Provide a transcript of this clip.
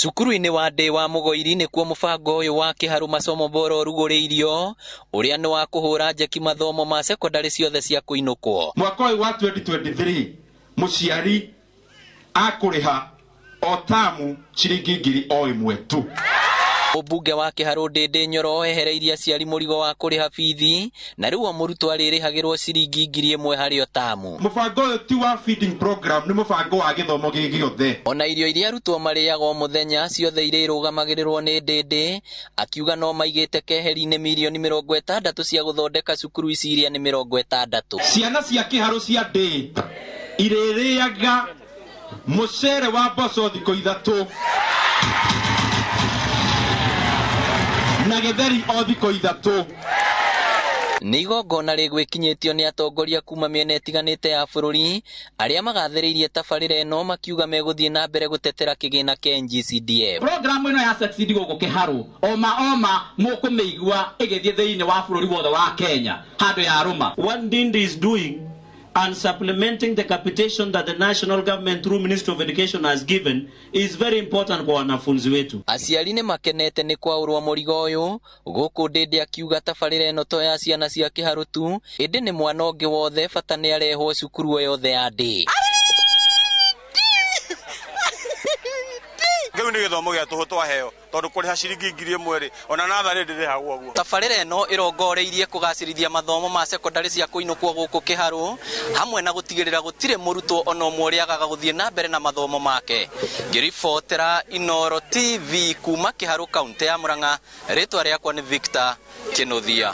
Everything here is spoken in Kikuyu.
Cukuru-inĩ wa Ndĩ wa Mũgoiri nĩkuo mũbango ũyũ wa Kĩharũ Masomo Bora ũrugũrĩirio, ũrĩa nĩ wa kũhũra njeki mathomo ma sekondarĩ ciothe cia kũinũkwo. Mwaka ũyũ wa 2023 mũciari akũrĩha o tamu ciringi 1,000 tu. Mũmbunge wa Kĩharũ Ndĩndĩ Nyoro ehereirie aciari mũrigo wa kũrĩha bithi na rĩu o mũrutwo arĩrĩhagĩrwo ciringi 1,000 harĩ o tamu. Mũbango ũyũ ti wa feeding program, nĩ mũbango wa gĩthomo gĩ gĩothe. Ona irio iria arutwo marĩaga o mũthenya ciothe irĩrũgamagĩrĩrwo nĩ Ndĩndĩ, akiuga no maigĩte keheri-inĩ mirioni 60 cia gũthondeka cukuru ici iria nĩ 60. Ciana cia Kĩharũ cia Ndĩ irĩrĩaga mũcere wa mboco thikũ 3 na gĩtheri o thikũ 3. Nĩ igongona rĩgwĩkinyĩtio nĩ atongoria kuma mĩena ĩtiganĩte ya bũrũri arĩa magathĩrĩirie tabarĩra ĩno makiuga megũthiĩ na mbere gũtetera kĩgĩna kĩa NGCDF. Programu ĩno ya Succeed gũkũ Kĩharũ oma oma mũkũmĩigua ĩgĩthiĩ thĩinĩ wa bũrũri wothe wa Kenya handũ ya rũma. What Ndindi is doing and supplementing the capitation that the national government through Ministry of Education has given is very important kwa wanafunzi wetu. Aciari nĩ makenete nĩ kwaũrwo mũrigo ũyũ gũkũ Ndĩndĩ akiuga tabarĩra ĩno to ya ciana cia Kĩharũ tu, ĩndĩ nĩ mwana ũngĩ wothe bata nĩ arehwo cukuru o yothe ya Ndĩ. Kĩu nĩ gĩthomo gĩa tũhũ twaheo tondũ kũrĩha ciringi 1,000 rĩ, ona natharĩ ndĩrĩhagwo ũguo. Tabarĩra ĩno ĩrongoreirie kũgacĩrithia mathomo ma sekondarĩ cia kũinũkwo gũkũ Kĩharũ hamwe na gũtigĩrĩra gũtirĩ mũrutwo ona ũmwe ũrĩa agaga gũthiĩ na mbere na mathomo make. Ngĩribotera Inooro TV kuma Kĩharũ kaunti ya Murang'a, rĩtwa rĩakwa nĩ Victor Kĩnuthia.